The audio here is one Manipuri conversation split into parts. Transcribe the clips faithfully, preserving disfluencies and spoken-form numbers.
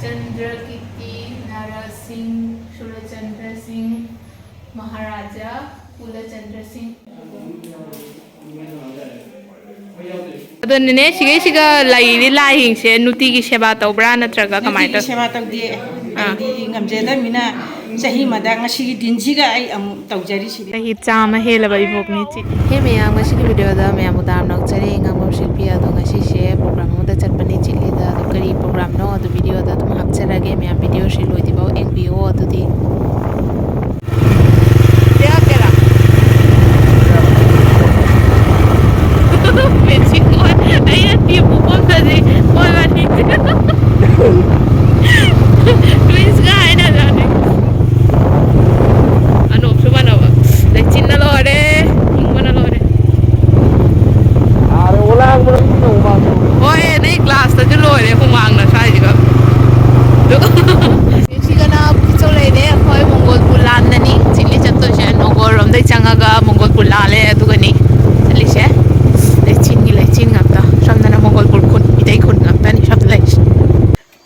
ꯆꯟꯗ꯭ꯔꯀꯤꯔꯇꯤ ꯅꯥꯔꯥ ꯁꯤꯡ, ꯁꯨꯔꯆꯟꯗ꯭ꯔ ꯁꯤꯡ, ꯃꯍꯥꯔꯥꯖꯥ ꯀꯨꯂꯆꯟꯗ꯭ꯔ ꯁꯤꯡ꯫ ꯑꯗꯨꯅꯅꯦ, ꯁꯤꯒꯩꯁꯤꯒ ꯂꯩꯔꯤ ꯂꯥꯏꯁꯤꯡꯁꯦ ꯅꯨꯡꯇꯤꯒꯤ ꯁꯦꯕꯥ ꯇꯧꯕ꯭ꯔꯥ ꯅꯠꯇ꯭ꯔꯒ ꯀꯃꯥꯏꯅ ꯅꯨꯡꯇꯤꯒꯤ ꯇꯧ? ꯁꯦꯕꯥ ꯇꯧꯗꯦ꯫ ꯑꯥ꯫ ꯑꯩꯗꯤ ꯉꯝꯖꯗꯕꯅꯤꯅ ꯆꯍꯤ ꯑꯃꯗ ꯉꯁꯤꯒꯤ ꯗꯤꯟꯁꯤꯒ ꯑꯩ ꯑꯃꯨꯛ ꯇꯧꯖꯔꯤꯁꯤꯅꯤ꯫ ꯆꯍꯤ ꯆꯥꯝꯃ ꯍꯦꯜꯂꯕ ꯏꯕꯣꯛꯅꯤ ꯆꯤꯠꯂꯤ꯫ ꯍꯦ ꯃꯌꯥꯝ, ꯉꯁꯤꯒꯤ ꯚꯤꯗꯤꯑꯣꯗ ꯃꯌꯥꯝꯕꯨ ꯇꯔꯥꯝꯅ ꯑꯣꯛꯆꯔꯤ꯫ ꯉꯥꯡꯕꯝ ꯁꯤꯜꯄꯤ ꯑꯗꯣ ꯉꯁꯤꯁꯦ ꯄ꯭ꯔꯣꯒ꯭ꯔꯥꯝ ꯑꯃꯗ ꯆꯠꯄꯅꯤ ꯆꯤꯠꯂꯤꯗ꯫ ꯑꯗꯣ ꯀꯔꯤ ꯄ꯭ꯔꯣꯒ꯭ꯔꯥꯝꯅꯣ ꯑꯗꯨ ꯚꯤꯗꯤꯑꯣꯗ ꯑꯗꯨꯝ ꯍꯥꯞꯆꯔꯒꯦ꯫ ꯃꯌꯥꯝ ꯚꯤꯗꯤꯑꯣꯁꯤ ꯂꯣꯏꯗ꯭ꯔꯤꯐꯥꯎ ꯌꯦꯡꯕꯤꯌꯣ꯫ ꯑꯗꯨꯗꯤ ꯃꯦꯆꯤꯟ ꯑꯣꯏ꯫ ꯑꯩꯅ ꯇꯦꯞ ꯄꯨꯐꯝꯗꯗꯤ ꯃꯣꯏ ꯃꯅꯤꯡꯁꯦ ꯇ꯭ꯋꯤꯟꯁꯀ ꯍꯥꯏꯅꯖꯥꯠꯅꯤ꯫ ꯑꯅꯣꯞꯁꯨ ꯃꯥꯟꯅꯕ꯫ ꯂꯩꯆꯤꯟꯅ ꯂꯣꯏꯔꯦ꯫ ꯏꯪꯕꯅ ꯂꯣꯏꯔꯦ꯫ ꯌꯥꯔꯦ, ꯑꯣꯂꯥꯡꯕꯅ ꯃꯤ ꯅꯣꯡ ꯃꯥꯟꯗ꯭ꯔꯣ? ꯍꯣꯏ, ꯅꯣꯏ ꯀ꯭ꯂꯥꯁꯇꯁꯨ ꯂꯣꯏꯔꯦ ꯍꯨꯃꯥꯡꯅ ꯁ꯭ꯋꯥꯏꯁꯤꯒ꯫ ꯁꯤꯒꯅ ꯄꯨꯈꯤꯆꯧ ꯂꯩꯔꯦ꯫ ꯑꯩꯈꯣꯏ ꯃꯣꯡꯒꯣꯜ ꯄꯨ ꯂꯥꯟꯗꯅꯤ ꯆꯤꯠꯂꯤ ꯆꯠꯇꯣꯏꯁꯦ꯫ ꯅꯣꯡꯒꯣꯜ ꯔꯣꯝꯗꯩ ꯆꯪꯉꯒ ꯃꯣꯡꯒꯣꯜ ꯄꯨ ꯂꯥꯜꯂꯦ, ꯑꯗꯨꯒꯅꯤ ꯆꯠꯂꯤꯁꯦ꯫ ꯂꯩꯆꯤꯟꯒꯤ ꯂꯩꯆꯤꯟ ꯉꯥꯛꯇ꯫ ꯁꯣꯝꯗꯅ ꯃꯣꯡꯒꯣꯜ ꯄꯨ ꯈꯨꯟ, ꯃꯤꯇꯩ ꯈꯨꯟ ꯉꯥꯛꯇꯅꯤ ꯁꯣꯝꯗ ꯂꯩꯔꯤꯁꯦ꯫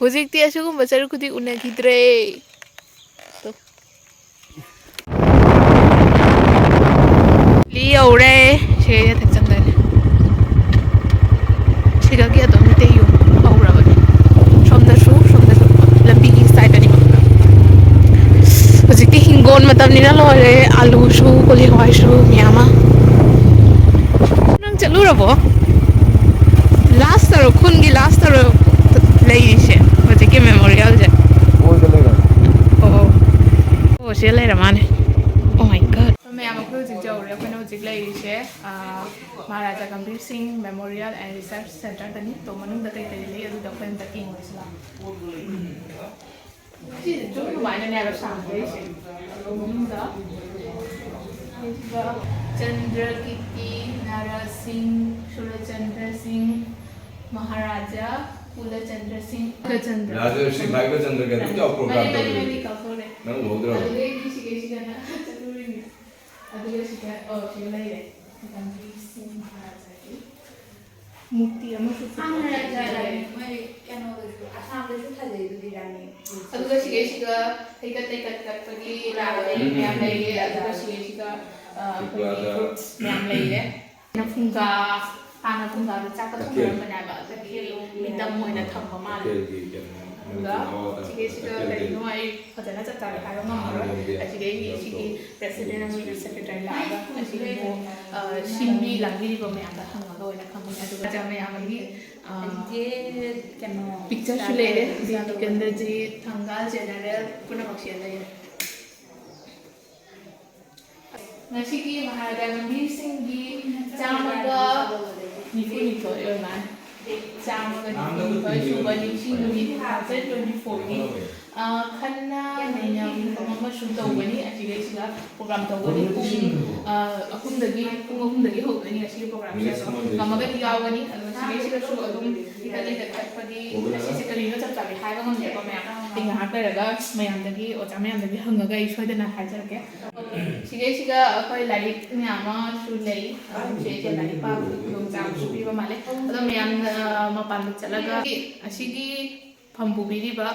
ꯍꯧꯖꯤꯛꯇꯤ ꯑꯁꯤꯒꯨꯝꯕ ꯆꯔꯨ ꯈꯨꯗꯤꯡ ꯎꯅꯈꯤꯗ꯭ꯔꯦ꯫ ꯂꯤ ꯌꯧꯔꯦ꯫ ꯁꯤꯗꯩꯗ ꯊꯦꯛꯆꯟꯗꯣꯏꯅꯦ꯫ ꯁꯤꯗꯒꯤ ꯑꯗꯨꯝ ꯃꯤꯇꯩ ꯌꯨꯝ ꯍꯧꯔꯕꯅꯦ꯫ ꯁꯣꯝꯗꯁꯨ, ꯁꯣꯝꯗꯁꯨ ꯂꯝꯕꯤꯒꯤ ꯁꯥꯏꯗꯅꯤ꯫ ꯍꯧꯖꯤꯛꯇꯤ ꯍꯤꯡꯒꯣꯜ ꯃꯇꯝꯅꯤꯅ ꯂꯣꯏꯔꯦ꯫ ꯑꯂꯨꯁꯨ, ꯀꯣꯂꯤ ꯍꯋꯥꯏꯁꯨ ꯃꯌꯥꯝ ꯑꯃ꯫ ꯅꯪ ꯆꯠꯂꯨꯔꯕꯣ? ꯂꯥꯁꯇꯔꯣ, ꯈꯨꯟꯒꯤ ꯂꯥꯁꯇꯔꯣ ꯂꯩꯔꯤꯁꯦ, ꯍꯧꯖꯤꯛꯀꯤ ꯃꯦꯃꯣꯔꯤꯌꯦꯜꯁꯦ? ꯑꯣꯏꯗ ꯂꯩꯔꯝꯃꯦ꯫ ꯑꯣ, ꯑꯣ, ꯁꯤꯗ ꯂꯩꯔ ꯃꯥꯅꯦ꯫ Oh my God. ꯃꯌꯥꯝ, ꯑꯩꯈꯣꯏ ꯍꯧꯖꯤꯛ ꯌꯧꯔꯦ꯫ ꯑꯩꯈꯣꯏꯅ ꯍꯧꯖꯤꯛ ꯂꯩꯔꯤꯁꯦ, ꯑꯥ, ꯃꯍꯥꯔꯥꯖꯥ ꯒꯝꯚꯤꯔ ꯁꯤꯡ ꯃꯦꯃꯣꯔꯤꯌꯦꯜ ꯑꯦꯟ ꯔꯤꯁꯔꯆ ꯁꯦꯟꯇꯔꯗꯅꯤ꯫ ꯇꯣ, ꯃꯅꯨꯡꯗ ꯀꯩ ꯀꯩ ꯂꯩ ꯑꯗꯨꯗ ꯑꯩꯈꯣꯏ ꯑꯝꯇ ꯌꯦꯡꯉꯨꯁꯤ ꯂꯥꯛꯑꯣ꯫ ꯁꯤꯁꯦ ꯆꯨꯝ ꯑꯗꯨꯃꯥꯏꯅꯅꯦ ꯍꯥꯏꯕ ꯁꯥꯡꯗꯣꯏꯁꯦ꯫ ꯃꯅꯨꯡꯗ ꯆꯟꯗ꯭ꯔꯀꯤꯔꯇꯤ ꯅꯥꯔꯥ ꯁꯤꯡ, ꯁꯨꯔꯆꯟꯗ꯭ꯔ ꯁꯤꯡ, ꯃꯍꯥꯔꯥꯖꯥ ꯀꯨꯂꯆꯟꯗ꯭ꯔ ꯁꯤꯡ, ꯀꯨꯂꯆꯟꯗ꯭ꯔ꯫ ꯔꯥꯖꯔꯁꯤ ꯚꯥꯏꯒ꯭ꯔꯆꯟꯗ꯭ꯔꯒꯤ ꯑꯗꯨꯝ ꯌꯥꯎ ꯄ꯭ꯔꯣꯒ꯭ꯔꯥꯝ ꯃꯅꯤꯡ, ꯃꯅꯤꯡ, ꯇꯧꯔꯤ꯫ ꯃꯅꯤꯡ ꯀꯥꯎꯊꯣꯛꯈ꯭ꯔꯦ꯫ ꯅꯪ ꯎꯍꯧꯗ꯭ꯔꯕ? ꯑꯗꯨꯗꯩꯗꯤ ꯁꯤꯒꯩꯁꯤꯗꯅ ꯆꯠꯂꯨꯔꯤꯅꯤ꯫ ꯑꯗꯨꯒ ꯁꯤꯗ, ꯑꯣ, ꯁꯤꯗ ꯂꯩꯔꯦ꯫ ꯒꯥꯟꯙꯤ ꯁꯤꯡ ꯃꯍꯥꯔꯥꯖꯥꯒꯤ ꯃꯨꯔꯇꯤ ꯑꯃꯁꯨ ꯃꯍꯥꯔꯥꯖꯥꯒꯤ ꯃꯣꯏ ꯀꯩꯅꯣꯗꯁꯨ, ꯑꯁꯥꯝꯗꯁꯨ ꯐꯖꯩ ꯑꯗꯨꯗꯤ꯫ ꯑꯗꯨꯒ ꯁꯤꯒꯩꯁꯤꯒ ꯍꯩꯀꯠ ꯂꯩꯀꯠ ꯀꯠꯄꯒꯤ ꯂꯥꯏ ꯃꯌꯥꯝ ꯂꯩꯌꯦ꯫ ꯑꯗꯨꯒ ꯁꯤꯒꯩꯁꯤꯒ, ꯑ, ꯑꯩꯈꯣꯏꯒꯤ ꯐ꯭ꯔꯨꯠꯁ ꯃꯌꯥꯝ ꯂꯩꯌꯦ꯫ ꯐꯨꯡꯒꯥ, ꯍꯥꯟꯅ ꯐꯨꯡꯒꯥꯗ ꯆꯥꯛꯀ ꯊꯣꯡꯅꯔꯝꯕꯅꯦꯕ, ꯑꯗꯨꯒꯤ ꯃꯤꯇꯝ ꯑꯣꯏꯅ ꯊꯝꯕ ꯃꯥꯜꯂꯦ꯫ ꯑꯗꯨꯒ ꯁꯤꯒꯩꯁꯤꯒ ꯀꯔꯤꯅꯣ ꯑꯩ ꯐꯖꯅ ꯆꯞ ꯆꯥꯕꯤ ꯍꯥꯏꯕ ꯉꯝꯃꯔꯣꯏ꯫ ꯑꯁꯤꯒꯤ ꯑꯩꯒꯤ ꯁꯤꯒꯤ ꯄ꯭ꯔꯦꯁꯤꯗꯦꯟ ꯑꯃꯁꯨꯡ ꯁꯦꯀ꯭ꯔꯦꯇꯔꯤ ꯂꯥꯛꯑꯒ ꯑꯁꯤꯒꯤ ꯁꯤꯟꯕꯤ ꯂꯥꯡꯕꯤꯔꯤꯕ ꯃꯌꯥꯝꯗ ꯍꯪꯉꯒ ꯑꯣꯏꯅ ꯈꯪꯒꯅꯤ꯫ ꯑꯗꯨꯒ ꯑꯣꯖꯥ ꯃꯌꯥꯝ ꯑꯃꯒꯤ, ꯑ, ꯀꯩꯅꯣ ꯄꯤꯛꯆꯔꯁꯨ ꯂꯩꯔꯦ꯫ ꯕꯤ ꯀꯟꯗꯖꯤꯠ, ꯊꯪꯒꯥꯜ ꯖꯦꯅꯔꯦꯜ ꯄꯨꯝꯅꯃꯛꯁꯦ ꯂꯩꯔꯦ꯫ ꯉꯁꯤꯒꯤ ꯃꯍꯥꯔꯥꯖꯥ ꯒꯝꯚꯤꯔ ꯁꯤꯡꯒꯤ ꯆꯥꯝꯃꯒ ꯅꯤꯐꯨꯅꯤꯊꯣꯏ ꯑꯣꯏ ꯃꯥꯜꯂꯦ꯫ ꯆꯥꯝꯃꯒ ꯅꯤꯐꯨꯅꯤꯊꯣꯏ ꯁꯨꯕ ꯅꯤꯡꯁꯤꯡ ꯅꯨꯃꯤꯠ ꯇꯨ ꯊꯥꯎꯖꯟ ꯇ꯭ꯋꯦꯟꯇꯤ ꯐꯣꯔꯒꯤ, ꯑ, ꯈꯟꯅ ꯅꯩꯅꯕ ꯃꯐꯝ ꯑꯃꯁꯨ ꯇꯧꯒꯅꯤ꯫ ꯑꯁꯤꯗꯩꯁꯤꯗ ꯄ꯭ꯔꯣꯒ꯭ꯔꯥꯝ ꯇꯧꯒꯅꯤ꯫ ꯄꯨꯡ, ꯑ, ꯑꯍꯨꯝꯗꯒꯤ, ꯄꯨꯡ ꯑꯍꯨꯝꯗꯒꯤ ꯍꯧꯗꯣꯏꯅꯤ ꯉꯁꯤꯒꯤ ꯄ꯭ꯔꯣꯒ꯭ꯔꯥꯝꯁꯦ꯫ ꯑꯗꯣ ꯉꯝꯃꯒꯗꯤ ꯌꯥꯎꯒꯅꯤ꯫ ꯑꯗꯣ ꯁꯤꯗꯩꯁꯤꯗꯁꯨ ꯑꯗꯨꯝ ꯍꯤꯀꯠ ꯂꯩꯀꯠ ꯀꯠꯄꯒꯤ ꯉꯁꯤꯁꯦ ꯀꯔꯤꯅꯣ ꯆꯞ ꯆꯥꯕꯤ ꯍꯥꯏꯕ ꯉꯝꯗꯦꯀꯣ ꯃꯌꯥꯝ꯫ ꯑꯩ ꯉꯥꯏꯍꯥꯛ ꯂꯩꯔꯒ ꯃꯌꯥꯝꯗꯒꯤ, ꯑꯣꯖꯥ ꯃꯌꯥꯝꯗꯒꯤ ꯍꯪꯉꯒ ꯑꯩ ꯁꯣꯏꯗꯅ ꯍꯥꯏꯖꯔꯛꯀꯦ꯫ ꯁꯤꯗꯩꯁꯤꯗ ꯑꯩꯈꯣꯏ ꯂꯥꯏꯔꯤꯛ ꯃꯌꯥꯝ ꯑꯃꯁꯨ ꯂꯩ꯫ ꯑꯗꯨꯝ ꯁꯤꯗꯩꯁꯤꯗ ꯂꯥꯏꯔꯤꯛ ꯄꯥꯕꯒꯤ ꯈꯨꯗꯣꯡꯆꯥꯕꯁꯨ ꯄꯤꯕ ꯃꯥꯜꯂꯦ꯫ ꯑꯗꯣ ꯃꯌꯥꯝꯅ ꯃꯄꯥꯟꯗ ꯆꯠꯂꯒ ꯑꯁꯤꯒꯤ ꯐꯝ ꯄꯨꯕꯤꯔꯤꯕ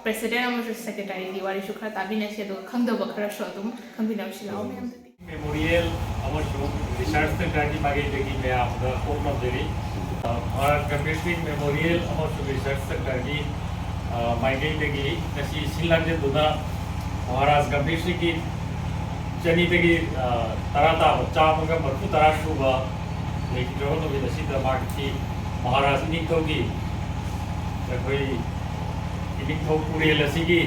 ꯄ꯭ꯔꯦꯁꯤꯗꯦꯟ ꯑꯃꯁꯨꯡ ꯁꯦꯀ꯭ꯔꯦꯇꯔꯤꯒꯤ ꯋꯥꯔꯤꯁꯨ ꯈꯔ ꯇꯥꯕꯤꯅꯁꯤ, ꯑꯗꯨꯒ ꯈꯪꯗꯕ ꯈꯔꯁꯨ ꯑꯗꯨꯝ ꯈꯪꯃꯤꯟꯅꯔꯁꯤ ꯂꯥꯛꯑꯣ ꯃꯌꯥꯝꯗꯒꯤ꯫ ꯃꯦꯃꯣꯔꯤꯌꯦꯜ ꯑꯃꯁꯨꯡ ꯔꯤꯁꯔꯆ ꯁꯦꯟꯇꯔꯒꯤ ꯃꯥꯏꯀꯩꯗꯒꯤ ꯃꯌꯥꯝꯗ ꯀꯣꯛ ꯅꯣꯟꯖꯔꯤ꯫ ꯃꯍꯥꯔꯥꯖ ꯒꯝꯚꯤꯔ ꯁꯤꯡ ꯃꯦꯃꯣꯔꯤꯌꯦꯜ ꯑꯃꯁꯨꯡ ꯔꯤꯁꯔꯆ ꯁꯦꯟꯇꯔꯒꯤ, ꯑ, ꯃꯥꯏꯀꯩꯗꯒꯤ ꯉꯁꯤ ꯁꯤꯟ ꯂꯥꯡꯖꯤꯟꯗꯨꯅ ꯃꯍꯥꯔꯥꯖ ꯒꯝꯚꯤꯔ ꯁꯤꯡꯒꯤ ꯆꯅꯤꯗꯒꯤ, ꯑ, ꯇꯔꯥ ꯇꯥꯕ, ꯆꯥꯝꯃꯒ ꯃꯔꯤꯐꯨ ꯇꯔꯥ ꯁꯨꯕ ꯂꯩꯈꯤꯗ꯭ꯔꯕ ꯅꯨꯃꯤꯠ ꯑꯁꯤꯗ ꯃꯍꯥꯛꯀꯤ ꯃꯍꯥꯔꯥꯖ ꯏꯅꯤꯡꯊꯧꯒꯤ, ꯑꯩꯈꯣꯏ ꯏꯅꯤꯡꯊꯧ ꯄꯨꯔꯦꯜ ꯑꯁꯤꯒꯤ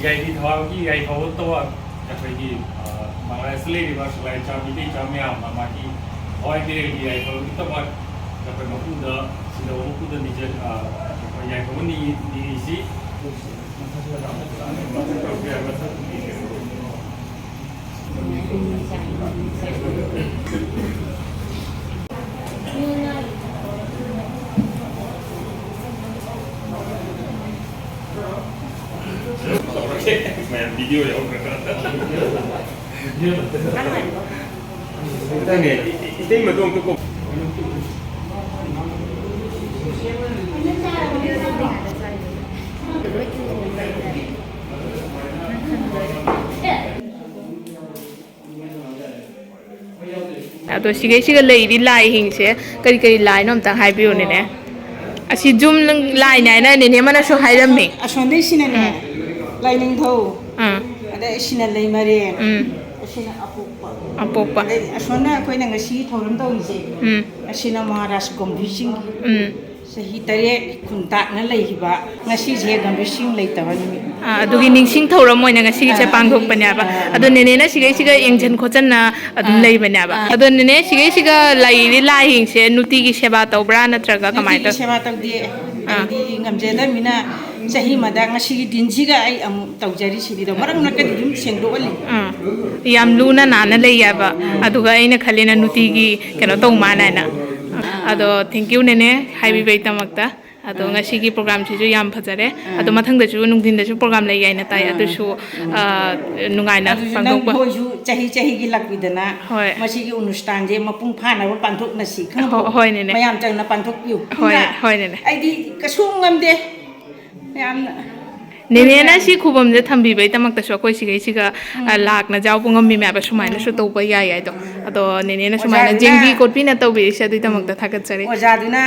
ꯌꯥꯏꯕꯤ ꯊꯧꯕꯥꯜꯒꯤ ꯌꯥꯏꯐꯕ ꯇꯋꯥ ꯑꯩꯈꯣꯏꯒꯤ, ꯑ, ꯃꯍꯥꯔꯥꯖꯇ ꯂꯩꯔꯤꯕ ꯁꯂꯥꯏ ꯆꯥ ꯃꯤꯇꯩ ꯆꯥ ꯃꯌꯥꯝꯅ ꯃꯥꯒꯤ ꯊꯋꯥꯏ ꯃꯤꯔꯦꯜꯒꯤ ꯌꯥꯏꯐꯕꯒꯤꯗꯃꯛ ꯑꯩꯈꯣꯏ ꯃꯄꯨꯗ ꯁꯤꯗꯧ ꯃꯄꯨꯗ ꯅꯤꯖ-, ꯑ, ꯑꯩꯈꯣꯏ ꯌꯥꯏꯐꯕ ꯅꯤ-, ꯅꯤꯔꯤꯁꯤ꯫ ꯃꯌꯥꯝ ꯚꯤꯗꯤꯑꯣ ꯌꯥꯎꯈ꯭ꯔꯒ꯫ ꯅꯪꯅꯦ, ꯏ-, ꯏ-, ꯏꯇꯩꯃꯗꯣ ꯑꯝꯇ ꯀꯧ꯫ ꯑꯗꯣ ꯁꯤꯒꯩꯁꯤꯒ ꯂꯩꯔꯤ ꯂꯥꯏꯁꯤꯡꯁꯦ ꯀꯔꯤ ꯀꯔꯤ ꯂꯥꯏꯅꯣ ꯑꯝꯇꯪ ꯍꯥꯏꯕꯤꯌꯨꯅꯦꯅꯦ꯫ ꯑꯁꯤ ꯖꯨꯝ ꯂꯥꯏꯅꯦ ꯍꯥꯏꯅ ꯅꯦꯅꯦ ꯑꯃꯅꯁꯨ ꯍꯥꯏꯔꯝꯃꯤ꯫ ꯑꯁꯣꯝꯗꯩꯁꯤꯅꯅꯦ, ꯎꯝ꯫ ꯂꯥꯏꯅꯤꯡꯊꯧ, ꯑꯥ꯫ ꯑꯗꯩ ꯑꯁꯤꯅ ꯂꯩꯃꯔꯦꯟ, ꯎꯝ꯫ ꯑꯁꯤꯅ ꯑꯄꯣꯛꯄ꯫ ꯑꯄꯣꯛꯄ꯫ ꯑꯗꯩ ꯑꯁꯣꯝꯅ ꯑꯩꯈꯣꯏꯅ ꯉꯁꯤ ꯊꯧꯔꯝ ꯇꯧꯔꯤꯁꯦ, ꯎꯝ꯫ ꯑꯁꯤꯅ ꯃꯍꯥꯔꯥꯖ ꯒꯣꯝꯕꯤꯔ ꯁꯤꯡꯒꯤ꯫ ꯎꯝ꯫ ꯆꯍꯤ ꯇꯔꯦꯠ ꯈꯨꯟꯇꯥꯛꯅ ꯂꯩꯈꯤꯕ ꯉꯁꯤꯁꯦ ꯒꯝꯚꯤꯔ ꯁꯤꯡ ꯂꯩꯇꯕ ꯅꯨꯃꯤꯠꯅꯤ꯫ ꯑꯥ, ꯑꯗꯨꯒꯤ ꯅꯤꯡꯁꯤꯡ ꯊꯧꯔꯝ ꯑꯣꯏꯅ ꯉꯁꯤꯒꯤꯁꯦ ꯑꯥ, ꯄꯥꯡꯊꯣꯛꯄꯅꯦꯕ꯫ ꯑꯥ꯫ ꯑꯗꯣ ꯅꯦꯅꯦꯅ ꯁꯤꯒꯩꯁꯤꯒ ꯌꯦꯡꯁꯤꯟ ꯈꯣꯠꯆꯟꯅ ꯑꯗꯨꯝ ꯑꯥ, ꯂꯩꯕꯅꯦꯕ꯫ ꯑꯥ꯫ ꯑꯗꯣ ꯅꯦꯅꯦ ꯁꯤꯒꯩꯁꯤꯒ ꯂꯩꯔꯤ ꯂꯥꯏꯁꯤꯡꯁꯦ ꯅꯨꯡꯇꯤꯒꯤ ꯁꯦꯕꯥ ꯇꯧꯕ꯭ꯔꯥ ꯅꯠꯇ꯭ꯔꯒ ꯀꯃꯥꯏꯅ ꯅꯨꯡꯇꯤꯒꯤ ꯇꯧ-, ꯁꯦꯕꯥ ꯇꯧꯗꯦ꯫ ꯑꯥ꯫ ꯑꯩꯗꯤ ꯉꯝꯖꯗꯕꯅꯤꯅ ꯆꯍꯤ ꯑꯃꯗ ꯉꯁꯤꯒꯤ ꯗꯤꯟꯁꯤꯒ ꯑꯩ ꯑꯃꯨꯛ ꯇꯧꯖꯔꯤꯁꯤꯅꯤꯗꯣ, ꯃꯔꯛ ꯃꯔꯛꯇꯗꯤ ꯑꯗꯨꯝ ꯁꯦꯡꯗꯣꯛꯍꯜꯂꯤ꯫ ꯑꯥ꯫ ꯌꯥꯝ ꯂꯨꯅ ꯅꯥꯟꯅ ꯂꯩ ꯍꯥꯏꯕ꯫ ꯑꯥ꯫ ꯑꯗꯨꯒ ꯑꯩꯅ ꯈꯜꯂꯤꯅ ꯅꯨꯡꯇꯤꯒꯤ ꯀꯩꯅꯣ ꯇꯧ ꯃꯥꯜꯂꯦ ꯍꯥꯏꯅ꯫ ꯑꯥ꯫ ꯑꯗꯣ thank you ꯅꯦꯅꯦ ꯑꯥ꯫ ꯍꯥꯏꯕꯤꯕꯩꯗꯃꯛꯇ꯫ ꯑꯗꯣ ꯑꯥ꯫ ꯉꯁꯤꯒꯤ programꯁꯤꯁꯨ ꯌꯥꯝ ꯐꯖꯔꯦ꯫ ꯑꯥ꯫ ꯑꯗꯣ ꯃꯊꯪꯗꯁꯨ ꯅꯨꯡꯊꯤꯟꯗꯁꯨ program ꯂꯩ ꯍꯥꯏꯅ ꯇꯥꯏ꯫ ꯑꯥ꯫ ꯑꯗꯨꯁꯨ, ꯑꯥ, ꯅꯨꯡꯉꯥꯏꯅ ꯑꯗꯨꯁꯨ ꯅꯪ ꯄꯥꯡꯊꯣꯛꯄ꯫ ꯃꯣꯏꯁꯨ ꯆꯍꯤ ꯆꯍꯤꯒꯤ ꯂꯥꯛꯄꯤꯗꯅ ꯍꯣꯏ꯫ ꯃꯁꯤꯒꯤ ꯎꯅꯨꯁꯇꯥꯟꯁꯦ ꯃꯄꯨꯡ ꯐꯥꯅꯕ ꯄꯥꯡꯊꯣꯛꯅꯁꯤ꯫ ꯈꯪꯉꯕꯣ? ꯍꯣ-, ꯍꯣꯏ, ꯅꯦꯅꯦ꯫ ꯃꯌꯥꯝ ꯆꯪꯅ ꯄꯥꯡꯊꯣꯛꯄꯤꯌꯨ꯫ ꯍꯣꯏ, ꯈꯪꯕ꯭ꯔꯥ? ꯍꯣꯏ, ꯅꯦꯅꯦ꯫ ꯑꯩꯗꯤ ꯀꯩꯁꯨ ꯉꯝꯗꯦ꯫ ꯌꯥꯝꯅ ꯅꯦꯅꯦꯅ ꯁꯤ ꯈꯨꯕꯝꯁꯦ ꯊꯝꯕꯤꯕꯩꯗꯃꯛꯇꯁꯨ ꯑꯩꯈꯣꯏ ꯁꯤꯒꯩꯁꯤꯒ, ꯎꯝ꯫ ꯑ, ꯂꯥꯛꯅ ꯌꯥꯎꯕ ꯉꯝꯃꯤ ꯃꯌꯥꯝ ꯁꯨꯃꯥꯏꯅꯁꯨ ꯎꯝ꯫ ꯇꯧꯕ ꯌꯥꯏ ꯍꯥꯏꯗꯣ꯫ ꯑꯗꯣ ꯅꯦꯅꯦꯅ ꯁꯨꯃꯥꯏꯅ ꯑꯣꯖꯥꯗꯨꯅ, ꯌꯦꯡꯕꯤ ꯈꯣꯠꯄꯤꯅ ꯇꯧꯕꯤꯔꯤꯁꯦ ꯑꯗꯨꯒꯤꯗꯃꯛꯇ ꯎꯝ꯫ ꯊꯥꯒꯠꯆꯔꯤ꯫ ꯑꯣꯖꯥꯗꯨꯅ,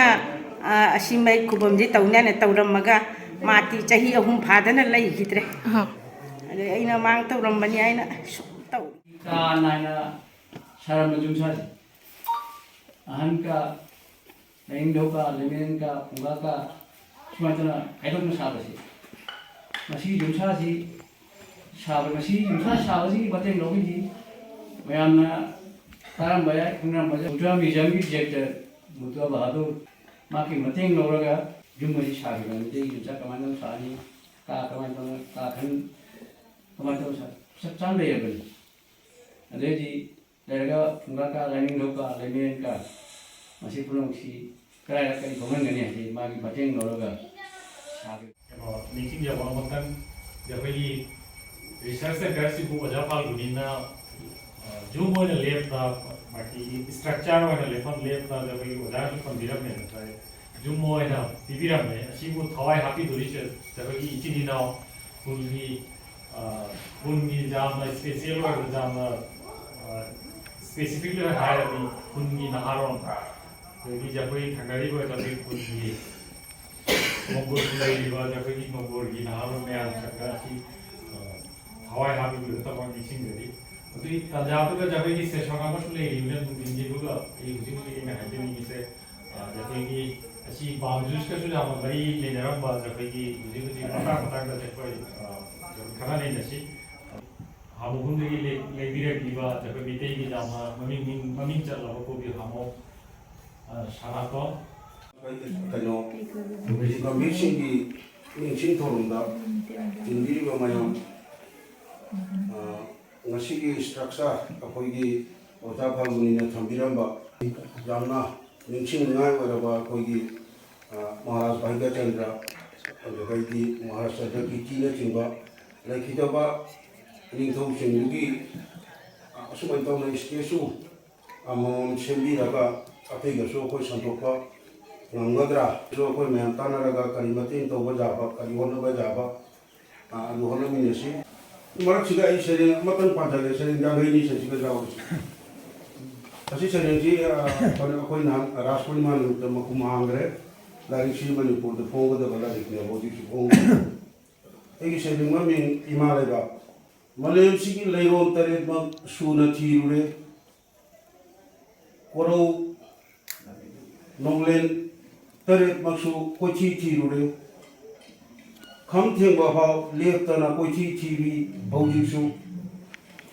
ꯑ, ꯑꯁꯤ ꯃꯩ ꯈꯨꯕꯝꯁꯦ ꯇꯧꯅꯤ ꯍꯥꯏꯅ ꯇꯧꯔꯝꯃꯒ ꯃꯥꯗꯤ ꯆꯍꯤ ꯑꯍꯨꯝ ꯐꯥꯗꯅ ꯂꯩꯈꯤꯗ꯭ꯔꯦ꯫ ꯑꯍ꯫ ꯑꯗꯩ ꯑꯩꯅ ꯃꯥꯡ ꯇꯧꯔꯝꯕꯅꯤ ꯍꯥꯏꯅ ꯁꯨꯝ ꯇꯧ-, ꯀꯥ ꯅꯥꯏꯅ ꯁꯥꯔꯝꯕ ꯌꯨꯝꯁꯥꯁꯦ꯫ ꯑꯍꯟ ꯀꯥ, ꯂꯥꯏꯅꯤꯡꯊꯧ ꯀꯥ, ꯂꯩꯃꯔꯦꯟ ꯀꯥ, ꯐꯨꯡꯒꯥ ꯀꯥ, ꯁꯨꯃꯥꯏꯅ ꯇꯧꯅ ꯈꯥꯏꯗꯣꯛꯅ ꯁꯥꯕꯁꯦ꯫ ꯃꯁꯤꯒꯤ ꯌꯨꯝꯁꯥꯁꯤ ꯁꯥꯕ, ꯃꯁꯤ ꯌꯨꯝꯁꯥ ꯁꯥꯕꯁꯤꯒꯤ ꯃꯇꯦꯡ ꯂꯧꯕꯤꯔꯤ ꯃꯌꯥꯝꯅ ꯇꯥꯔꯝꯕ ꯌꯥꯏ, ꯈꯪꯅꯔꯝꯕ ꯌꯥꯏ꯫ ꯃꯨꯇꯨꯋꯥ ꯃ꯭ꯌꯨꯖꯤꯌꯝꯒꯤ ꯗꯤꯔꯦꯛꯇꯔ ꯃꯨꯇꯨꯋꯥ ꯕꯍꯥꯗꯨꯔ, ꯃꯍꯥꯛꯀꯤ ꯃꯇꯦꯡ ꯂꯧꯔꯒ ꯌꯨꯝ ꯑꯁꯤ ꯁꯥꯈꯤꯕꯅꯤ꯫ ꯃꯩꯇꯩꯒꯤ ꯌꯨꯝꯁꯥ ꯀꯃꯥꯏꯅ ꯇꯧꯅ ꯁꯥꯅꯤ, ꯀꯥ ꯀꯃꯥꯏꯅ ꯇꯧꯅ, ꯀꯥ ꯈꯟ-, ꯀꯃꯥꯏꯅ ꯇꯧꯅ ꯁꯥ-, ꯆꯞ ꯆꯥꯅ ꯂꯩꯔꯕꯅꯤ꯫ ꯑꯗꯩꯗꯤ ꯂꯩꯔꯒ ꯐꯨꯡꯒꯥ ꯀꯥ, ꯂꯥꯏꯅꯤꯡꯊꯧ ꯀꯥ, ꯂꯩꯃꯔꯦꯟ ꯀꯥ, ꯃꯁꯤ ꯄꯨꯝꯅꯃꯛꯁꯤ ꯀꯗꯥꯏꯗ ꯀꯔꯤ ꯐꯪꯍꯟꯒꯅꯤ ꯍꯥꯏꯁꯤ ꯃꯥꯒꯤ ꯃꯇꯦꯡ ꯂꯧꯔꯒ ꯁꯥꯒꯅꯤ꯫ ꯀꯩꯅꯣ, ꯅꯤꯡꯁꯤꯡꯖꯕ ꯑꯃꯈꯛꯇꯪ, ꯑꯩꯈꯣꯏꯒꯤ research centerꯁꯤꯕꯨ ꯑꯣꯖꯥ ꯐꯥꯜꯒꯨꯅꯤꯅ, ꯑ, ꯌꯨꯝ ꯑꯣꯏꯅ ꯂꯦꯞꯄ, ꯃꯥꯒꯤ structure ꯑꯣꯏꯅ ꯂꯦꯞꯐꯝ ꯂꯦꯞꯄ, ꯑꯩꯈꯣꯏꯒꯤ ꯑꯣꯖꯥꯅꯁꯨ ꯊꯝꯕꯤꯔꯝꯃꯦꯅ ꯇꯥꯏ꯫ ꯌꯨꯝ ꯑꯣꯏꯅ ꯄꯤꯕꯤꯔꯝꯃꯦ꯫ ꯑꯁꯤꯕꯨ ꯊꯋꯥꯏ ꯍꯥꯞꯄꯤꯗꯣꯔꯤꯁꯦ ꯑꯩꯈꯣꯏꯒꯤ ꯏꯆꯤꯟ ꯏꯅꯥꯎ ꯈꯨꯜꯒꯤ, ꯑ, ꯈꯨꯟꯒꯤ ꯌꯥꯝꯅ special ꯑꯣꯏꯕ, ꯌꯥꯝꯅ, ꯑ, ꯁ꯭ꯄꯦꯁꯤꯐꯤꯛꯂꯤ ꯍꯥꯏꯔꯗꯤ ꯈꯨꯟꯒꯤ ꯅꯍꯥꯔꯣꯜ, ꯑꯗꯒꯤ ꯑꯩꯈꯣꯏ ꯊꯪꯅꯔꯤꯕ ꯑꯩꯈꯣꯏ ꯈꯨꯟꯒꯤ ꯃꯣꯡꯒꯣꯜ ꯂꯩꯔꯤꯕ ꯑꯩꯈꯣꯏꯒꯤ ꯃꯣꯡꯒꯣꯜꯒꯤ ꯅꯍꯥꯔꯣꯜ ꯃꯌꯥꯝ ꯈꯔ ꯑꯁꯤ, ꯑ, ꯊꯋꯥꯏ ꯍꯥꯞꯄꯤꯕ ꯇꯧꯕ ꯅꯤꯡꯁꯤꯡꯖꯔꯤ꯫ ꯑꯗꯨꯒꯤ ꯇꯥꯟꯖꯥꯗꯨꯒ ꯑꯩꯈꯣꯏꯒꯤ ꯁꯦꯁꯟ ꯑꯃꯁꯨ ꯂꯩꯔꯤꯕꯅ ꯅꯨꯡꯊꯤꯟꯒꯤꯗꯨꯒ ꯑꯩ ꯍꯧꯖꯤꯛ ꯍꯧꯖꯤꯛ ꯑꯩꯅ ꯍꯥꯏꯖꯅꯤꯡꯉꯤꯁꯦ, ꯑ, ꯑꯩꯈꯣꯏꯒꯤ ꯑꯁꯤ ꯕꯥꯝ ꯖꯨꯁꯀꯁꯨ ꯌꯥꯝꯅ ꯃꯔꯤ ꯂꯩꯅꯔꯝꯕ ꯑꯩꯈꯣꯏꯒꯤ ꯍꯧꯖꯤꯛ ꯍꯧꯖꯤꯛ ꯃꯇꯥꯡ ꯃꯇꯥꯡꯗ ꯑꯩꯈꯣꯏ, ꯑ, ꯈꯟꯅ ꯅꯩꯅꯁꯤ꯫ ꯍꯥꯃꯨꯕꯨꯡꯗꯒꯤ ꯂꯩ-, ꯂꯩꯕꯤꯔꯛꯂꯤꯕ ꯑꯩꯈꯣꯏ ꯃꯤꯇꯩꯒꯤ ꯌꯥꯝꯅ ꯃꯃꯤꯡ, ꯃꯃꯤꯡ ꯆꯠꯂꯕ ꯀꯣꯕꯤ ꯍꯥꯃꯣ, ꯑ, ꯁꯅꯥꯇꯣꯟ꯫ ꯀꯩꯅꯣ, ꯒꯝꯚꯤꯔ ꯁꯤꯡꯒꯤ ꯅꯤꯡꯁꯤꯡ ꯊꯧꯔꯝꯗ ꯇꯤꯟꯕꯤꯔꯤꯕ ꯃꯌꯥꯝ, ꯑ, ꯉꯁꯤꯒꯤ ꯁ꯭ꯇ꯭ꯔꯛꯆꯔ ꯑꯩꯈꯣꯏꯒꯤ ꯑꯣꯖꯥ ꯐꯥꯜꯒꯨꯅꯤꯅ ꯊꯝꯕꯤꯔꯝꯕ ꯌꯥꯝꯅ ꯅꯤꯡꯁꯤꯡꯅꯤꯡꯉꯥꯏ ꯑꯣꯏꯔꯕ ꯑꯩꯈꯣꯏꯒꯤ, ꯑ, ꯃꯍꯥꯔꯥꯖ ꯚꯥꯒ꯭ꯌꯆꯟꯗ꯭ꯔ, ꯑꯗꯨꯗꯒꯤꯗꯤ ꯃꯍꯥꯔꯥꯖ ꯆꯟꯗ꯭ꯔꯀꯤꯔꯇꯤꯅꯆꯤꯡꯕ ꯂꯩꯈꯤꯗꯕ ꯅꯤꯡꯊꯧꯁꯤꯡꯗꯨꯒꯤ, ꯑ, ꯑꯁꯨꯃꯥꯏꯅ ꯇꯧꯅ ꯁ꯭ꯇꯦꯆꯨ ꯑꯃꯃꯝ ꯁꯦꯝꯕꯤꯔꯒ ꯑꯇꯩꯗꯁꯨ ꯑꯩꯈꯣꯏ ꯁꯟꯗꯣꯛꯄ ꯉꯝꯒꯗ꯭ꯔꯥ? ꯑꯗꯨ ꯑꯩꯈꯣꯏ ꯃꯌꯥꯝ ꯇꯥꯟꯅꯔꯒ ꯀꯔꯤ ꯃꯇꯦꯡ ꯇꯧꯕ ꯌꯥꯕ, ꯀꯔꯤ ꯍꯣꯠꯅꯕ ꯌꯥꯕ, ꯑ, ꯑꯗꯨ ꯍꯣꯠꯅꯃꯤꯟꯅꯁꯤ꯫ ꯃꯔꯛꯁꯤꯗ ꯑꯩ ꯁꯩꯔꯦꯡ ꯑꯃꯇꯪ ꯄꯥꯖꯒꯦ, ꯁꯩꯔꯦꯡ ꯌꯥꯡꯈꯩꯅꯤ ꯁꯤꯒ ꯌꯥꯎꯔꯤꯁꯦ꯫ ꯑꯁꯤ ꯁꯩꯔꯦꯡꯁꯤ, ꯑ, ꯑꯩꯈꯣꯏ ꯅꯍꯥꯟ ꯔꯥꯁ ꯄꯨꯔꯅꯤꯃꯥ ꯅꯨꯃꯤꯠꯇ ꯃꯄꯨꯝ ꯍꯥꯡꯈ꯭ꯔꯦ꯫ ꯂꯥꯏꯔꯤꯛꯁꯤ ꯃꯅꯤꯄꯨꯔꯗ ꯐꯣꯡꯒꯗꯕ ꯂꯥꯏꯔꯤꯛꯅꯦꯕ, ꯍꯧꯖꯤꯛꯁꯨ ꯐꯣꯡꯗ꯭ꯔꯤ꯫ ꯑꯩꯒꯤ ꯁꯩꯔꯦꯡ ꯃꯃꯤꯡ ꯏꯃꯥ ꯂꯩꯕꯥꯛ꯫ ꯃꯥꯂꯦꯝꯁꯤꯒꯤ ꯂꯩꯔꯣꯜ ꯇꯔꯦꯠꯃꯛ ꯁꯨꯅ ꯊꯤꯔꯨꯔꯦ꯫ ꯀꯣꯔꯧ ꯅꯣꯡꯂꯦꯟ ꯇꯔꯦꯠꯃꯛꯁꯨ ꯀꯣꯏꯊꯤ ꯊꯤꯔꯨꯔꯦ꯫ ꯈꯝ ꯊꯦꯡꯕ ꯐꯥꯎ ꯂꯦꯞꯇꯅ ꯀꯣꯏꯊꯤ ꯊꯤꯔꯤ ꯍꯧꯖꯤꯛꯁꯨ꯫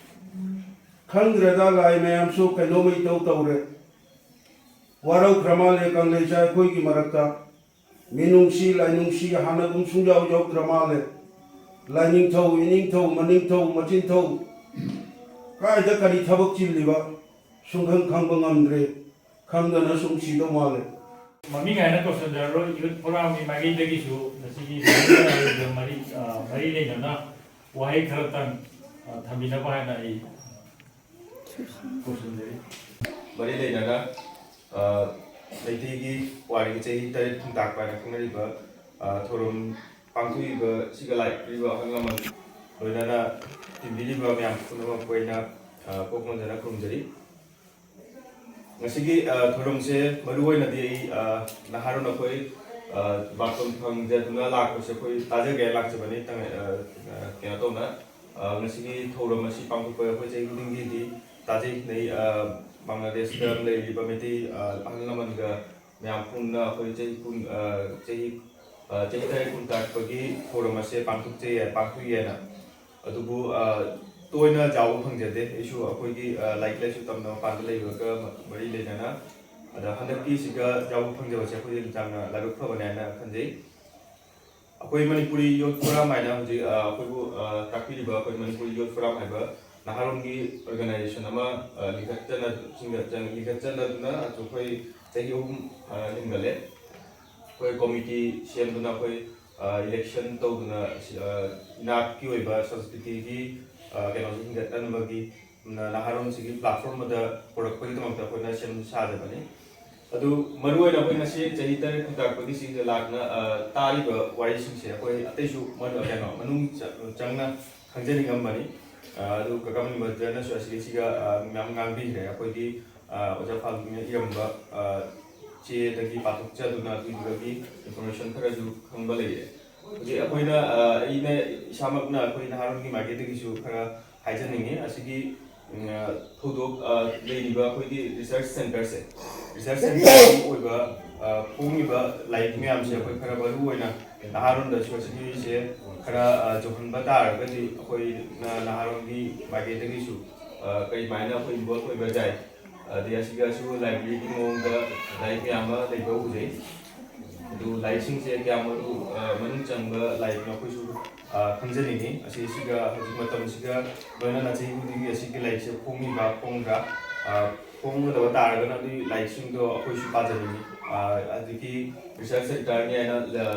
ꯈꯪꯗ꯭ꯔꯦꯗ ꯂꯥꯏ ꯃꯌꯥꯝꯁꯨ ꯀꯩꯅꯣꯝꯃ ꯏꯇꯧ ꯇꯧꯔꯦ꯫ ꯋꯥꯔꯧꯈ꯭ꯔ ꯃꯥꯜꯂꯦ ꯀꯪꯂꯩꯁꯥ ꯑꯩꯈꯣꯏꯒꯤ ꯃꯔꯛꯇ꯫ ꯃꯤꯅꯨꯡꯁꯤ ꯂꯥꯏꯅꯨꯡꯁꯤ ꯍꯥꯟꯅꯒꯨꯝ ꯁꯨꯡꯌꯥꯎ ꯌꯥꯎꯗ꯭ꯔ ꯃꯥꯜꯂꯦ꯫ ꯂꯥꯏꯅꯤꯡꯊꯧ, ꯏꯅꯤꯡꯊꯧ, ꯃꯅꯤꯡꯊꯧ, ꯃꯆꯤꯟꯊꯧ ꯀꯥꯏꯗ ꯀꯔꯤ ꯊꯕꯛ ꯆꯤꯜꯂꯤꯕ ꯁꯨꯡꯈꯪ ꯈꯪꯕ ꯉꯝꯗ꯭ꯔꯦ꯫ ꯈꯪꯗꯅ ꯁꯨꯝ ꯁꯤꯗꯧ ꯃꯥꯜꯂꯦ꯫ ꯃꯃꯤꯡ ꯍꯥꯏꯅ ꯀꯧꯁꯟꯖꯔꯔꯣꯏ, ꯌꯨꯠ ꯐꯣꯔꯝꯒꯤ ꯃꯥꯏꯀꯩꯗꯒꯤꯁꯨ ꯉꯁꯤꯒꯤ ꯃꯔꯤ, ꯃꯔꯤ, ꯑ, ꯃꯔꯤ ꯂꯩꯅꯅ ꯋꯥꯍꯩ ꯈꯔꯇꯪ, ꯑ, ꯊꯝꯕꯤꯅꯕ ꯍꯥꯏꯅ ꯑꯩ ꯀꯧꯁꯟꯖꯔꯤ꯫ ꯃꯔꯤ ꯂꯩꯅꯅ, ꯑ, ꯃꯩꯇꯩꯒꯤ ꯄꯨꯋꯥꯔꯤꯒꯤ ꯆꯍꯤ ꯇꯔꯦꯠ ꯈꯨꯟꯇꯥꯛꯄ ꯍꯥꯏꯅ ꯈꯪꯅꯔꯤꯕ, ꯑ, ꯊꯧꯔꯝ ꯄꯥꯡꯊꯣꯛꯏꯕ ꯁꯤꯒ ꯂꯥꯛꯄꯤꯔꯤꯕ ꯑꯍꯜ ꯂꯃꯟ ꯂꯣꯏꯅꯅ ꯇꯤꯟꯕꯤꯔꯤꯕ ꯃꯌꯥꯝ ꯄꯨꯝꯅꯃꯛꯄꯨ ꯑꯩꯅ, ꯑ, ꯀꯣꯛ ꯅꯣꯟꯖꯅ ꯈꯨꯔꯨꯝꯖꯔꯤ꯫ ꯉꯁꯤꯒꯤ ꯑ, ꯊꯧꯔꯝꯁꯦ ꯃꯔꯨ ꯑꯣꯏꯅꯗꯤ ꯑꯩ ꯑ, ꯅꯍꯥꯔꯣꯟ ꯑꯩꯈꯣꯏ ꯑ, ꯕꯥꯔꯇꯣꯟ ꯐꯪꯖꯗꯨꯅ ꯂꯥꯛꯄꯁꯦ ꯑꯩꯈꯣꯏ ꯇꯥꯖꯒꯦ ꯂꯥꯛꯆꯕꯅꯤ꯫ ꯇꯪ- ꯑ, ꯑ, ꯀꯩꯅꯣ ꯇꯧꯅ ꯑ, ꯉꯁꯤꯒꯤ ꯊꯧꯔꯝ ꯑꯁꯤ ꯄꯥꯡꯊꯣꯛꯄ ꯑꯩꯈꯣꯏ ꯆꯍꯤ ꯈꯨꯗꯤꯡꯒꯤꯗꯤ ꯇꯥꯖꯩ꯫ ꯅꯩ ꯑ, ꯕꯪꯒ꯭ꯂꯥꯗꯦꯁꯇ ꯂꯩꯔꯤꯕ ꯃꯩꯇꯩ ꯑ, ꯑꯍꯜ ꯂꯃꯟꯒ ꯃꯌꯥꯝ ꯄꯨꯟꯅ ꯑꯩꯈꯣꯏ ꯆꯍꯤ ꯀꯨꯟ ꯑ, ꯆꯍꯤ ꯑ, ꯆꯍꯤ ꯇꯔꯦꯠ ꯀꯨꯟ ꯇꯥꯔꯛꯄꯒꯤ ꯊꯧꯔꯝ ꯑꯁꯦ ꯄꯥꯡꯊꯣꯛꯆꯩ ꯄꯥꯡꯊꯣꯛꯏ ꯍꯥꯏꯅ꯫ ꯑꯗꯨꯕꯨ ꯑ, ꯇꯣꯏꯅ ꯌꯥꯎꯕ ꯐꯪꯖꯗꯦ꯫ ꯑꯩꯁꯨ ꯑꯩꯈꯣꯏꯒꯤ ꯑ, ꯂꯥꯏꯔꯤꯛ ꯂꯥꯏꯁꯨ ꯇꯝꯅ ꯃꯄꯥꯟꯗ ꯂꯩꯕꯒ ꯃ- ꯃꯔꯤ ꯂꯩꯅꯅ꯫ ꯑꯗ ꯍꯟꯗꯛꯀꯤꯁꯤꯒ ꯌꯥꯎꯕ ꯐꯪꯖꯕꯁꯦ ꯑꯩꯈꯣꯏ ꯌꯥꯝꯅ ꯂꯥꯏꯕꯛ ꯐꯕꯅꯦ ꯍꯥꯏꯅ ꯈꯟꯖꯩ꯫ ꯑꯩꯈꯣꯏ ꯃꯅꯤꯄꯨꯔꯤ ꯌꯣꯠ ꯐꯣꯔꯝ ꯍꯥꯏꯅ ꯍꯧꯖꯤꯛ ꯑ, ꯑꯩꯈꯣꯏꯕꯨ ꯑ, ꯇꯥꯛꯄꯤꯔꯤꯕ ꯑꯩꯈꯣꯏ ꯃꯅꯤꯄꯨꯔꯤ ꯌꯣꯠ ꯐꯣꯔꯝ ꯍꯥꯏꯕ ꯅꯍꯥꯔꯣꯜꯒꯤ ꯑꯣꯔꯒꯅꯥꯏꯖꯦꯁꯟ ꯑꯃ ꯑ, ꯂꯤꯡꯈꯠꯆꯅ- ꯆꯤꯡꯈꯠꯆ- ꯂꯤꯡꯈꯠꯆꯅꯗꯨꯅ ꯑꯩꯈꯣꯏ ꯆꯍꯤ ꯑꯍꯨꯝ ꯑ, ꯍꯦꯟꯒꯠꯂꯦ꯫ ꯑꯩꯈꯣꯏ ꯀꯣꯃꯤꯇꯤ ꯁꯦꯝꯗꯨꯅ ꯑꯩꯈꯣꯏ ꯏꯂꯦꯛꯁꯟ ꯇꯧꯗꯨꯅ ꯁꯤ- ꯑ, ꯏꯅꯥꯠꯀꯤ ꯑꯣꯏꯕ ꯁꯪꯁꯀ꯭ꯔꯤꯇꯤꯒꯤ ꯑ, ꯀꯩꯅꯣꯁꯦ ꯍꯤꯡꯒꯠꯍꯟꯕꯒꯤ ꯅ- ꯅꯍꯥꯔꯣꯜꯁꯤꯒꯤ ꯄ꯭ꯂꯦꯠꯐꯣꯔꯝ ꯑꯃꯗ ꯄꯨꯔꯛꯄꯒꯤꯗꯃꯛꯇ ꯑꯩꯈꯣꯏꯅ ꯁꯦꯝ ꯁꯥꯖꯕꯅꯤ꯫ ꯑꯗꯨ ꯃꯔꯨꯑꯣꯏꯅ ꯑꯩꯈꯣꯏ ꯉꯁꯤ ꯆꯍꯤ ꯇꯔꯦꯠ ꯈꯨꯟꯇꯥꯛꯄꯒꯤ ꯁꯤꯗ ꯂꯥꯛꯅ ꯑ, ꯇꯥꯔꯤꯕ ꯋꯥꯔꯤꯁꯤꯡꯁꯦ ꯑꯩꯈꯣꯏ ꯑꯇꯩꯁꯨ ꯃꯅꯨ- ꯀꯩꯅꯣ ꯃꯅꯨꯡ ꯆ- ꯆꯪꯅ ꯈꯪꯖꯅꯤꯡꯉꯝꯕꯅꯤ꯫ ꯑ, ꯑꯗꯨ ꯀꯀꯥ ꯃꯅꯤꯕꯇꯅꯁꯨ ꯑꯁꯤꯒꯤꯁꯤꯒ ꯑ, ꯃꯌꯥꯝ ꯉꯥꯡꯕꯤꯈ꯭ꯔꯦ꯫ ꯑꯩꯈꯣꯏꯒꯤ ꯑ, ꯑꯣꯖꯥ ꯐꯥꯜꯒꯨꯅꯤꯅ ꯏꯔꯝꯕ ꯑ, ꯆꯦꯗꯒꯤ ꯄꯥꯊꯣꯛꯆꯗꯨꯅ ꯑꯗꯨꯏꯗꯨꯗꯒꯤ ꯏꯟꯐꯣꯔꯃꯦꯁꯟ ꯈꯔꯁꯨ ꯈꯪꯕ ꯂꯩꯔꯦ꯫ ꯍꯧꯖꯤꯛ ꯑꯩꯈꯣꯏꯅ ꯑ, ꯑꯩꯅ ꯏꯁꯥꯃꯛꯅ ꯑꯩꯈꯣꯏ ꯅꯍꯥꯔꯣꯜꯒꯤ ꯃꯥꯏꯀꯩꯗꯒꯤꯁꯨ ꯈꯔ ꯍꯥꯏꯖꯅꯤꯡꯉꯤ꯫ ꯑꯁꯤꯒꯤ ꯎꯝ, ꯑ, ꯊꯧꯗꯣꯛ ꯑ, ꯂꯩꯔꯤꯕ ꯑꯩꯈꯣꯏꯒꯤ ꯔꯤꯁꯔꯁ ꯁꯦꯟꯇꯔꯁꯦ, ꯔꯤꯁꯔꯁ ꯁꯦꯟꯇꯔꯒꯤ ꯑꯣꯏꯕ ꯑ, ꯐꯣꯡꯉꯤꯕ ꯂꯥꯏꯔꯤꯛ ꯃꯌꯥꯝꯁꯦ ꯑꯩꯈꯣꯏ ꯈꯔ ꯃꯔꯨ ꯑꯣꯏꯅ ꯅꯍꯥꯔꯣꯜꯗꯁꯨ ꯑꯁꯤꯒꯤꯁꯦ ꯈꯔ ꯑ, ꯌꯧꯍꯟꯕ ꯇꯥꯔꯒꯗꯤ ꯑꯩꯈꯣꯏ ꯅ- ꯅꯍꯥꯔꯣꯜꯒꯤ ꯃꯥꯏꯀꯩꯗꯒꯤꯁꯨ ꯑ, ꯀꯔꯤꯃꯥꯏꯅ ꯑꯩꯈꯣꯏ ꯏꯟꯚꯣꯜꯕ ꯑꯣꯏꯕ ꯌꯥꯏ꯫ ꯑꯗꯩ ꯑꯁꯤꯒꯁꯨ ꯂꯥꯏꯕ꯭ꯔꯦꯔꯤꯒꯤ ꯃꯑꯣꯡꯗ ꯂꯥꯏꯔꯤꯛ ꯃꯌꯥꯝ ꯑꯃ ꯂꯩꯕ ꯎꯖꯩ꯫ ꯑꯗꯨ ꯂꯥꯏꯔꯤꯛꯁꯤꯡꯁꯦ ꯀꯌꯥꯝ ꯃꯔꯨ ꯑ, ꯃꯅꯨꯡ ꯆꯪꯕ ꯂꯥꯏꯔꯤꯛꯅꯣ ꯑꯩꯈꯣꯏꯁꯨ ꯑ, ꯈꯪꯖꯅꯤꯡꯉꯤ꯫ ꯑꯁꯤꯁꯤꯒ ꯍꯧꯖꯤꯛ ꯃꯇꯝꯁꯤꯒ ꯂꯣꯏꯅꯅ ꯆꯍꯤ ꯈꯨꯗꯤꯡꯒꯤ ꯑꯁꯤꯒꯤ ꯂꯥꯏꯔꯤꯛꯁꯦ ꯐꯣꯡꯉꯤꯕ꯭ꯔꯥ ꯐꯣꯡꯗ꯭ꯔꯥ, ꯑ, ꯐꯣꯡꯒꯗꯕ ꯇꯥꯔꯒꯅ ꯑꯗꯨꯒꯤ ꯂꯥꯏꯔꯤꯛꯁꯤꯡꯗꯣ ꯑꯩꯈꯣꯏꯁꯨ ꯄꯥꯖꯅꯤꯡꯉꯤ꯫ ꯑ, ꯑꯗꯒꯤ ꯔꯤꯁꯔꯁ ꯁꯦꯟꯇꯔꯅꯤ ꯍꯥꯏꯅ ꯑ,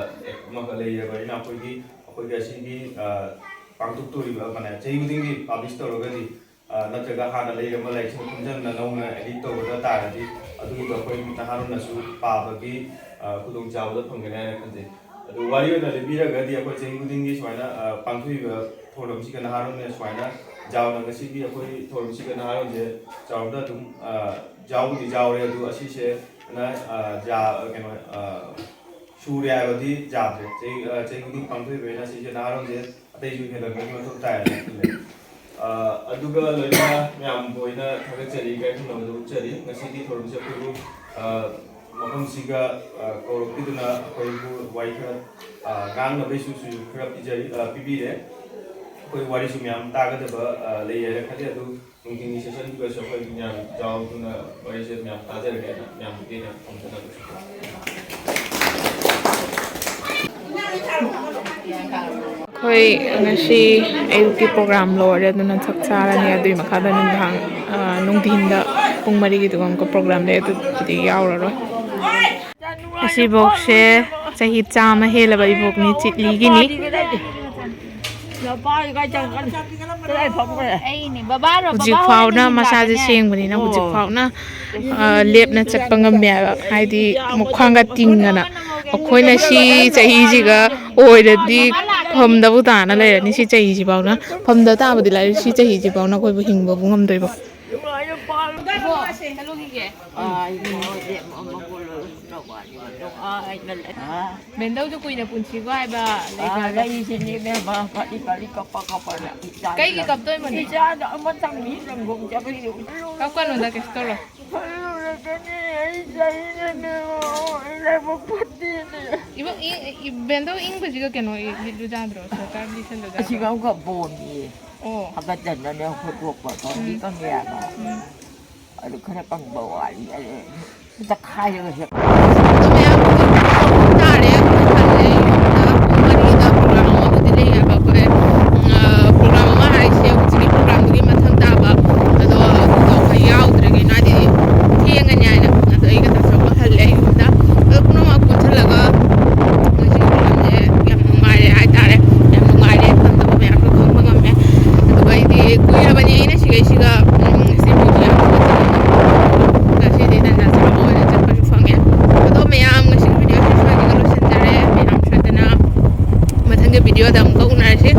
ꯑꯃꯒ ꯂꯩꯔꯕꯅꯤꯅ ꯑꯩꯈꯣꯏꯒꯤ ꯑꯩꯈꯣꯏꯒꯤ ꯑꯁꯤꯒꯤ ꯑ, ꯄꯥꯡꯊꯣꯛꯇꯣꯔꯤꯕ ꯑꯃꯅ ꯆꯍꯤ ꯈꯨꯗꯤꯡꯒꯤ ꯄꯥꯕ꯭ꯂꯤꯁ ꯇꯧꯔꯒꯗꯤ ꯑ, ꯅꯠꯇ꯭ꯔꯒ ꯍꯥꯟꯅ ꯂꯩꯔꯝꯕ ꯂꯥꯏꯔꯤꯛꯁꯤꯡ ꯈꯣꯝꯖꯤꯟꯅ ꯅꯧꯅ ꯑꯦꯗꯤꯠ ꯇꯧꯒꯗꯕ ꯇꯥꯔꯒꯗꯤ ꯑꯗꯨꯒꯤꯗꯣ ꯑꯩꯈꯣꯏ ꯅꯍꯥꯔꯣꯜꯅꯁꯨ ꯄꯥꯕꯒꯤ ꯑ, ꯈꯨꯗꯣꯡꯆꯥꯕꯗꯣ ꯐꯪꯒꯅꯤ ꯍꯥꯏꯅ ꯈꯟꯖꯩ꯫ ꯑꯗꯨ ꯋꯥꯔꯤ ꯑꯣꯏꯅ ꯂꯤꯕꯤꯔꯒꯗꯤ, ꯑꯩꯈꯣꯏ ꯆꯍꯤ ꯈꯨꯗꯤꯡꯒꯤ ꯁꯨꯃꯥꯏꯅ, ꯑ, ꯄꯥꯡꯊꯣꯛꯏꯕ ꯊꯧꯔꯝꯁꯤꯒ ꯅꯍꯥꯔꯣꯜꯅ ꯁꯨꯃꯥꯏꯅ ꯆꯥꯎꯅ, ꯉꯁꯤꯒꯤ ꯑꯩꯈꯣꯏ ꯊꯧꯔꯝꯁꯤꯒ ꯅꯍꯥꯔꯣꯜꯁꯦ ꯆꯥꯎꯅ ꯑꯗꯨꯝ, ꯑ, ꯌꯥꯎꯕꯨꯗꯤ ꯌꯥꯎꯔꯦ, ꯑꯗꯨ ꯑꯁꯤꯁꯦ ꯅ, ꯑ, ꯌꯥ-, ꯀꯩꯅꯣ, ꯑ, ꯁꯨꯔꯦ ꯍꯥꯏꯕꯗꯤ ꯌꯥꯗ꯭ꯔꯦ꯫ ꯆꯍꯤ, ꯑ, ꯆꯍꯤ ꯈꯨꯗꯤꯡ ꯄꯥꯡꯊꯣꯛꯏꯕꯅꯤꯅ ꯁꯤꯁꯦ ꯅꯍꯥꯔꯣꯜꯁꯦ ꯑꯇꯩꯁꯨ ꯍꯦꯟꯒꯠꯄꯒꯤ ꯃꯊꯧ ꯇꯥꯏꯌꯦꯅ ꯈꯜꯂꯦ꯫ ꯑ, ꯑꯗꯨꯒ ꯂꯣꯏꯅꯅ ꯃꯌꯥꯝꯕꯨ ꯑꯣꯏꯅ ꯊꯥꯒꯠꯆꯔꯤ, ꯏꯀꯥꯏ ꯈꯨꯝꯅꯕꯗ ꯎꯠꯆꯔꯤ꯫ ꯉꯁꯤꯗꯤ ꯊꯧꯔꯝꯁꯦ ꯑꯩꯈꯣꯏꯕꯨ, ꯑ, ꯃꯐꯝꯁꯤꯒ, ꯑ, ꯀꯧꯔꯛꯄꯤꯗꯨꯅ ꯑꯩꯈꯣꯏꯕꯨ ꯋꯥꯔꯤ ꯈꯔ, ꯑ, ꯉꯥꯡꯅꯕꯒꯤꯁꯨ ꯁꯨꯖꯨ ꯈꯔ ꯄꯤꯖꯔꯤ, ꯑ, ꯄꯤꯕꯤꯔꯦ꯫ ꯑꯩꯈꯣꯏ ꯋꯥꯔꯤꯁꯨ ꯃꯌꯥꯝ ꯇꯥꯒꯗꯕ, ꯑ, ꯂꯩ ꯍꯥꯏꯅ ꯈꯜꯂꯤ꯫ ꯑꯗꯨ ꯅꯨꯡꯊꯤꯜꯒꯤ ꯁꯦꯁꯟꯗꯨꯗꯁꯨ ꯑꯩꯈꯣꯏ ꯃꯌꯥꯝ ꯌꯥꯎꯗꯨꯅ ꯋꯥꯔꯤꯁꯦ ꯃꯌꯥꯝ ꯇꯥꯖꯔꯒꯦꯅ ꯃꯌꯥꯝꯗꯒꯤ ꯑꯩꯅ ꯈꯣꯝꯖꯅꯕꯁꯨ꯫ ꯑꯩꯈꯣꯏ ꯉꯁꯤ ꯑꯌꯨꯛꯀꯤ ꯄ꯭ꯔꯣꯒ꯭ꯔꯥꯝ ꯂꯣꯏꯔꯦ, ꯑꯗꯨꯅ ꯆꯥꯛ ꯆꯥꯔꯅꯤ꯫ ꯑꯗꯨꯒꯤ ꯃꯈꯥꯗ ꯅꯨꯡꯗꯥꯡ, ꯑ, ꯅꯨꯡꯊꯤꯟꯗ ꯄꯨꯡ ꯃꯔꯤꯒꯤꯗꯨꯒ ꯑꯃꯨꯛꯀ ꯄ꯭ꯔꯣꯒ꯭ꯔꯥꯝ ꯂꯩ, ꯑꯗꯨꯕꯨꯗꯤ ꯌꯥꯎꯔꯔꯣꯏ꯫ ꯑꯁꯤꯐꯧꯁꯦ ꯆꯍꯤ ꯆꯥꯝꯃ ꯍꯦꯜꯂꯕ ꯏꯕꯣꯛꯅꯤ, ꯆꯤꯠꯂꯤꯒꯤꯅꯤ꯫ ꯍꯧꯖꯤꯛ ꯐꯥꯎꯅ ꯃꯁꯥꯁꯦ ꯁꯦꯡꯕꯅꯤꯅ ꯍꯧꯖꯤꯛ ꯐꯥꯎꯅ, ꯑ, ꯂꯦꯞꯅ ꯆꯠꯄ ꯉꯝꯃꯦ ꯍꯥꯏꯕ꯫ ꯍꯥꯏꯗꯤ ꯃꯈ꯭ꯋꯥꯡꯒ ꯇꯤꯡꯗꯅ꯫ ꯑꯩꯈꯣꯏꯅ ꯁꯤ ꯆꯍꯤꯁꯤꯒ ꯑꯣꯏꯔꯗꯤ ꯐꯝꯗꯕꯨ ꯇꯥꯅ ꯂꯩꯔꯅꯤ꯫ ꯁꯤ ꯆꯍꯤꯁꯤ ꯐꯥꯎꯅ ꯐꯝꯗ ꯇꯥꯕꯗꯤ ꯂꯥꯏꯔꯤ, ꯁꯤ ꯆꯍꯤꯁꯤ ꯐꯥꯎꯅ ꯑꯩꯈꯣꯏꯕꯨ ꯍꯤꯡꯕꯕꯨ ꯉꯝꯗꯣꯏꯕ꯫ ꯕꯦꯟꯗꯧꯁꯨ ꯀꯨꯏꯅ ꯄꯨꯟꯁꯤꯀꯣ ꯍꯥꯏꯕ ꯂꯩꯕ꯭ꯔꯥ? ꯂꯩꯔꯤꯁꯤꯅꯦ ꯏꯕꯦꯝꯃ, ꯄꯥꯔꯤ ꯄꯥꯔꯤ ꯀꯞꯄ ꯀꯞꯄꯅ ꯏꯆꯥ ꯀꯩꯒꯤ ꯀꯞꯇꯣꯏꯅꯣꯅꯦ? ꯏꯆꯥꯗꯣ ꯑꯃꯇꯪ ꯃꯤ ꯂꯪꯒꯣꯡ ꯆꯠꯈ꯭ꯔꯤꯗꯣ꯫ ꯀꯞꯀꯅꯨꯗ, ꯀꯩꯁꯨ ꯇꯧꯔꯣꯏ꯫ ꯍꯜꯂꯨꯔꯒꯅꯦ ꯑꯩ ꯆꯍꯤꯅꯅꯦ ꯂꯥꯏꯕꯛ ꯐꯠꯇꯦꯅꯦ꯫ ꯏꯕꯣ-, ꯏ-, ꯏ-, ꯕꯦꯟꯗꯧ ꯏꯪꯕꯁꯤꯒ ꯀꯩꯅꯣ ꯏ-, ꯂꯤꯠꯂꯨ ꯌꯥꯗ꯭ꯔꯣ? ꯁ꯭ꯋꯦꯇꯔ ꯂꯤꯠꯁꯜꯂꯨ ꯌꯥꯗ꯭ꯔꯣ? ꯑꯁꯤꯒ ꯑꯃꯨꯛꯀ ꯄꯣꯝꯃꯤꯌꯦ꯫ ꯑꯣ꯫ ꯍꯥꯒꯠꯆꯗꯅꯦ ꯍꯣꯠꯇꯣꯛꯄ ꯐꯥꯎꯗꯤ ꯎꯝ꯫ ꯀꯪꯉꯦ ꯍꯥꯏꯕ꯫ ꯎꯝ꯫ ꯑꯗꯨ ꯈꯔ ꯀꯪꯕ ꯋꯥꯠꯂꯤ꯫ ꯑꯗꯨ ꯇꯛꯈꯥꯏꯔꯒ ꯍꯦꯛ꯫ ꯑꯗꯣ ꯃꯌꯥꯝ ꯇꯥꯔꯦ, ꯑꯩꯈꯣꯏ ꯍꯜꯂꯦ ꯌꯨꯝꯗ꯫ ꯄꯨꯡ ꯃꯔꯤꯗ ꯄ꯭ꯔꯣꯒ꯭ꯔꯥꯝ ꯑꯃꯕꯨꯗꯤ ꯂꯩ ꯍꯥꯏꯕ꯫ ꯑꯩꯈꯣꯏ, ꯎꯝ, ꯑ, ꯄ꯭ꯔꯣꯒ꯭ꯔꯥꯝ ꯑꯃ ꯍꯥꯏꯁꯦ ꯍꯧꯖꯤꯛꯀꯤ ꯄ꯭ꯔꯣꯒ꯭ꯔꯥꯝꯗꯨꯒꯤ ꯃꯊꯪ ꯇꯥꯕ꯫ ꯑꯗꯣ ꯑꯗꯨꯗꯣ ꯑꯩꯈꯣꯏ ꯌꯥꯎꯗ꯭ꯔꯦ꯫ ꯀꯩꯅꯣ ꯍꯥꯏꯗꯤ ꯊꯦꯡꯉꯅꯤ ꯍꯥꯏꯅ꯫ ꯑꯗꯣ ꯑꯩꯒ ꯇꯥꯆꯧꯒ ꯍꯜꯂꯦ ꯌꯨꯝꯗ꯫ ꯑꯗꯣ ꯄꯨꯝꯅꯃꯛ ꯄꯨꯟꯁꯤꯜꯂꯒ ꯉꯁꯤꯒꯤ ꯄ꯭ꯔꯣꯒ꯭ꯔꯥꯝꯁꯦ ꯌꯥꯝ ꯅꯨꯡꯉꯥꯏꯔꯦ ꯍꯥꯏꯇꯥꯔꯦ꯫ ꯌꯥꯝ ꯅꯨꯡꯉꯥꯏꯔꯦ, ꯈꯪꯗꯕ ꯃꯌꯥꯝꯁꯨ ꯈꯪꯕ ꯉꯝꯃꯦ꯫ ꯑꯗꯨꯒ ꯑꯩꯗꯤ ꯀꯨꯏꯔꯕꯅꯤ ꯑꯩꯅ ꯁꯤꯒꯩꯁꯤꯒ, ꯎꯝ, ꯁꯤ ꯃꯤꯗꯤ ꯌꯥꯝ ꯐꯖꯕꯅꯤ꯫ ꯉꯁꯤꯗꯤ ꯇꯟꯖꯥ ꯆꯥꯕ ꯑꯣꯏꯅ ꯆꯠꯄꯁꯨ ꯐꯪꯉꯦ꯫ ꯑꯗꯣ ꯃꯌꯥꯝ ꯉꯁꯤꯒꯤ ꯚꯤꯗꯤꯑꯣꯁꯤ ꯁ꯭ꯋꯥꯏꯗꯒꯤ ꯂꯣꯏꯁꯤꯟꯖꯔꯒꯦ꯫ ꯑꯃꯨꯛꯀ ꯎꯅꯔꯁꯤ꯫